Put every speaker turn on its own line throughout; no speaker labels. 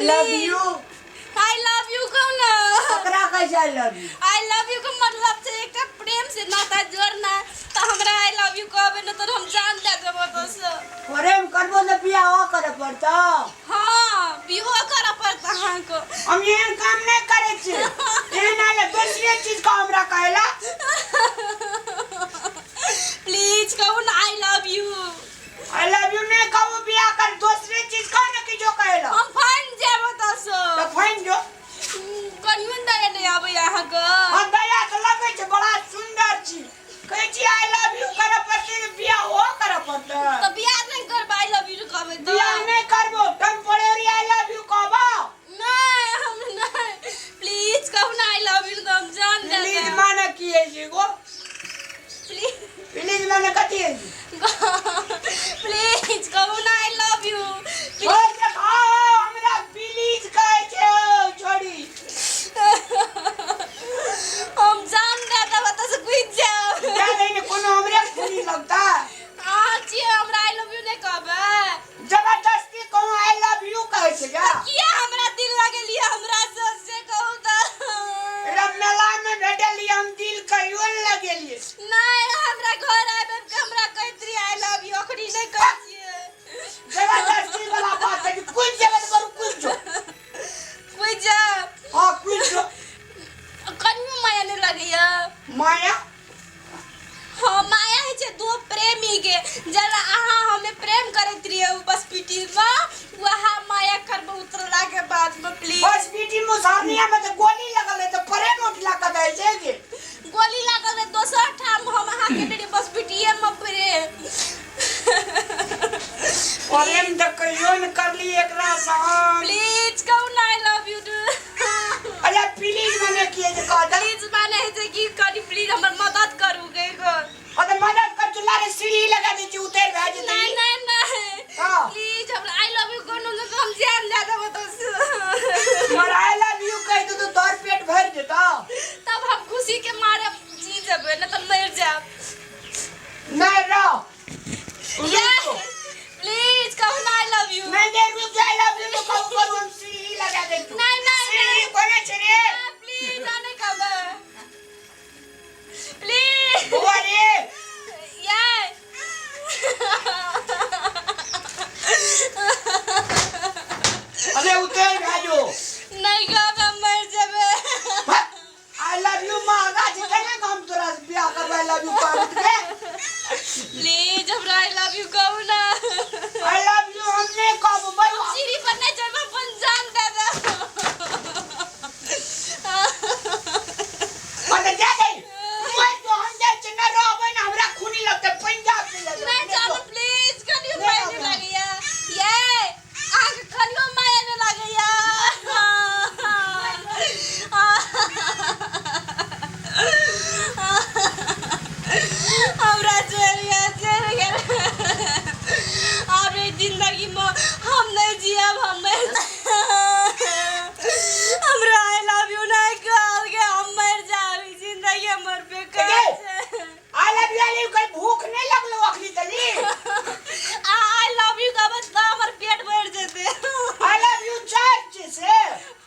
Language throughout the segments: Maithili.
Love you.
I love you कहू ना।
ककरा कहै छै I love you?
I love you के मतलब छै एकटा प्रेम से नाता जोड़ना। तऽ हमरा I love you कहबै न तऽ हम जान दे देबो तो से।
प्रेम करबो तऽ बियाहो करे पड़तौ।
हाँ, बिहो करऽ पड़त अहाँके।
हम एहन काम नहि करै छियै। एहन आयल दोसरे चीज का हमरा कहेला।
प्लीज कहू ना I love you.
I love you नहि कहू, बियाह कर दोसरे चीज कह ने किछो कहेला।
हम फाइन जायब ओतऽसँ।
तऽ फाइन जो।
कनियो दया नहि आबैया अहाँके।
हम दया तऽ लगै छै, बड़ा सुन्दर छी। कहै छी I love you करऽ पड़तै तऽ बियाहो करऽ पड़तै।
तऽ बियाह नहि करबै I love you कहबै तऽ?
बियाह नहि करबो, टेम्परेरी I love you कहबो।
नहि, हम नहि। प्लीज कहू ना I love you तऽ हम जान दे
प्लीज
देब।
माने की होइ छै गो?
प्लीज।
प्लीज माने कथी होइ छै?
प्लीज कहू ना I love you.
ओ देखाओ हमरा प्लीज कहै छै ओ छोड़ी।
हम जान दे देब ओतऽ से कूदि जायब।
जा दही ने, कोनो हमरे खूनी लगता।
अहाँ छियै हमरा I love you नहि कहबै?
जबरदस्ती कहूँ I love you कहै छै गा।
किया हमरा दिल लगेलियै हमरा से, से कहू तऽ?
एकरा मेला में भेटलियै हम, दिल कहियो ने लगेलियै।
नहि, हमरा घर आबि आबि कऽ हमरा कहैत रहियै I love you, अखनी नहि कहै छियै।
जबरदस्ती वाला बात है कि कूदि जेबै तऽ बरू कूदि जो।
कूदि जायब।
हाँ, कूदि जो।
कनियो माया नहि लगैया?
माया?
हाँ, माया होइ छै दो प्रेमी के। जेना अहाँ हमे प्रेम करैत रहियै ओ बस पीटी में, वएह माया करबै उतरला के बाद में, प्लीज।
बस पीटी में सारनिया में तऽ गोली लगल है तऽ प्रेम उठला कतऽ छै गे?
गोली लागल रहै दोसर ठाम, हम अहाँ के रहियै बस पीटीए में प्रेम।
प्रेम तऽ कहियो ने करली एकरा से हम।
प्लीज कहू ना I love you.
अरे प्लीज मने की है जे कह दे?
प्लीज माने है जे कि कनि प्लीज हमर मदद करू गे गो।
अरे मदद कर चुला रे, सीढ़ी लगा दै छी, उतरि भए जेतै।
नहीं नहीं नहीं।
हाँ।
प्लीज हमरा I love you कोनो न हम जान दे देबो तो।
मगर I love you कहि दे तो तोहर पेट भरि जेतौ।
तब हम खुशी के मारे जी जेबै, नहीं तऽ मरि जायब।
नहीं रह।
ये प्लीज कहू ना I love you.
नहीं नहीं, रुक जा, I love you तो कहू करू हम सीढ़ी लगा दै छी।
नहीं नहीं।
सीढ़ी कोने छै रे?
प्लीज नहीं कहबै प्लीज।
बौआ रे।
ये
अरे उतरि भए जो।
नहीं कहबै, हम मरि जेबै।
I love you महंगा छै, केना के हम तोरा से बियाह करबै I love you कहबी के?
प्लीज हमरा I love you कहू ना।
I love you हम नहीं कहबो बरू।
सीढ़ी पर नहीं चढ़ब, अपन जान दे देब।
अरे जा दे मर जो, हम जाइ छी, न रहबै ने हमरा खूनी लगतै, पंजाब से ले।
नहीं जानू, प्लीज कनियो माया नहीं लगैया। ये अहाँके कनियो माया नहीं लगैया? हमरा चलि गेल, चलि गेल। आब एहि जिंदगीमे हम नहि जियब, हम मरि। हमरा I love you नहि कहल के हम मरि जायब, ई जिंदगी हमर बेकार छै।
I love you, I love you कहीं भूख नहीं लगलो अखनी तली?
I love you कहबै तऽ हमर पेट भरि जेतै।
I love you चार छै से?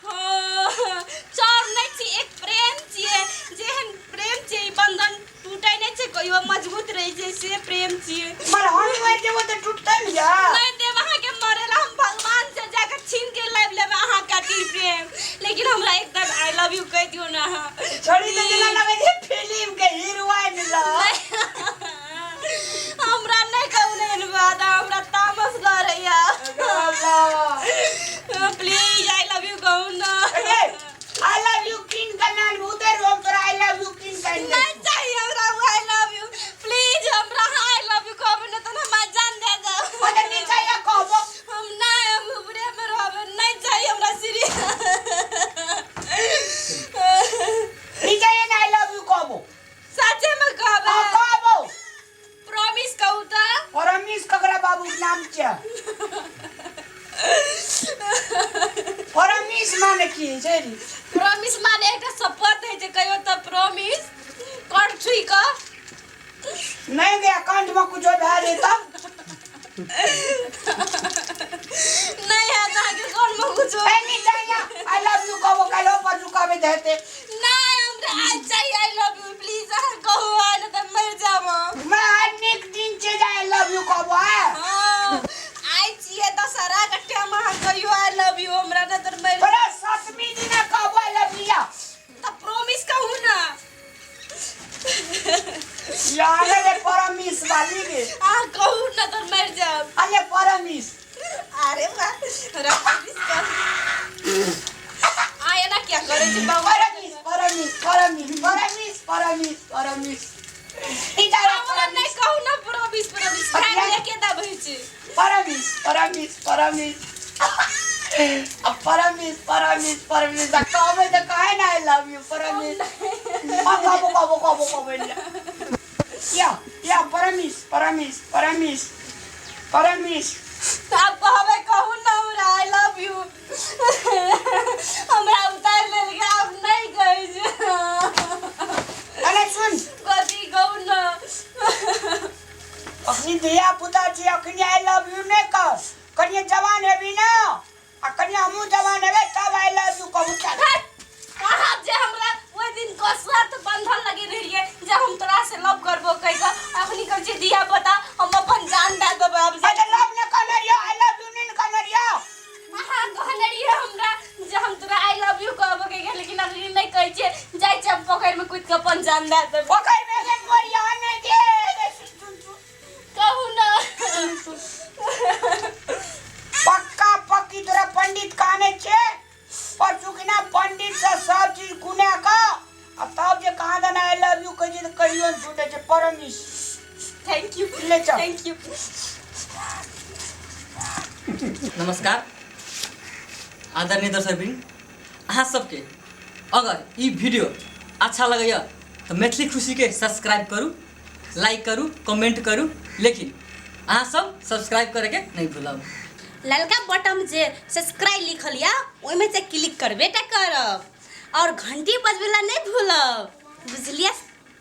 हाँ, चाउर नहि छी, एक प्रेम छियै। जेहन प्रेम छै, ई बंधन टूटै नहि छै कहियो, मजबूत रहै छै, से प्रेम छियै।
पर हम मरि जेबो तऽ टूटतै ने जा।
नहि देब अहाँके मरे ला, हम भगवान से जाकर छीन के लाबि लेबै अहाँ खातिर प्रेम, लेकिन हमरा एकदम I love you कहि दियौ ने अहाँ।
छोड़ी तऽ जेना लगै छै फिल्म के हीरोइन ल।
हमरा नहि कहू ने एहन बात, हमरा तामस लड़ैया। प्लीज I love you कहू ना।
I love you कीन के नान उतर, हम तोरा I love you कीन के आनि।
नहीं चाहिए हमरा I love you. Please हमरा I love you कहबै ने तऽ हमरा जान दे देब।
अरे नीचा या कहबो।
हम नहीं, हम ऊपरे में रहबै, नहीं चाहिए हमरा सीढ़ी।
नीचा या I love you कहबो।
सचे में कहबै?
हाँ, कहबो।
प्रॉमिस कहू तऽ।
और अमीश ककरा बाबू के नाम छै? और अमीश माने की छै रे?
प्रॉमिस माने एकटा शपथ होइ छै, कहियो तऽ प्रॉमिस कर छुई कऽ।
नहीं गया कंठ में कुछो भए जेतै तब?
नहीं है अहाँके कोन में कुछो।
ए नीचा।
छी।
परमिश परमिश परमिश आ परमिश परमिश परमिश आ कहबै तऽ कहै ने I love you परमिश। आ कहबो कहबो कहबो कहबो या या परमिश परमिश परमिश परमिश।
आब कहबै कहू न हमरा I love you. हमरा उतारि लेलकै, आब नहि कहै छै।
अरे सुन,
कथी कहू न?
अखनी धिया पुता छी, अखनी I love you नहि कह। कनिए जवान हेबी न आ कनिए हमहूँ जवान हेबै तब I love you कहू। चल।
हट! अहाँ जे हमरा ओहि दिन के शर्त बंधन लगे रहिए जे हम तोरा से लव करबो कहि कऽ, अखनी कहै छियै धिया पुता, हम अपन जान दए देबै आब।
अच्छा लव नहि कहने रहियो, I love you नहि ने कहने रहियो।
अहाँ कहने रहिए हमरा जे हम तोरा I love you कहबो कहि कऽ, लेकिन अखनी नहि कहै छियै। जाइ छियै हम पोखरिमे कूदि कऽ अपन जान दए देबै।
पोखरि मे एखन मरिया नहि दे। सुन सुन सुन।
कहू न।
पक्का पक्की तोरा पंडित कहने छै परसू कि ना पंडित से सब चीज गुना कऽ आ तब जे कहाँ दन I love you कहै छै तऽ कहियो नहि छूटै छै। परमिश।
Thank you.
ले चल।
Thank you.
नमस्कार आदरणीय दर्शकवृंद, अहाँ सबके अगर ई वीडियो अच्छा लगैया तऽ मैथिली खुशीके सब्सक्राइब करू, लाइक करू, कमेंट करू, लेकिन अहाँ सब सब्सक्राइब करैके नहि भूलब।
ललका बटन जे सब्सक्राइब लिखल या ओहिमे से क्लिक करबे टा करब और घंटी बजबेला नहीं भूलब, बुझलियै?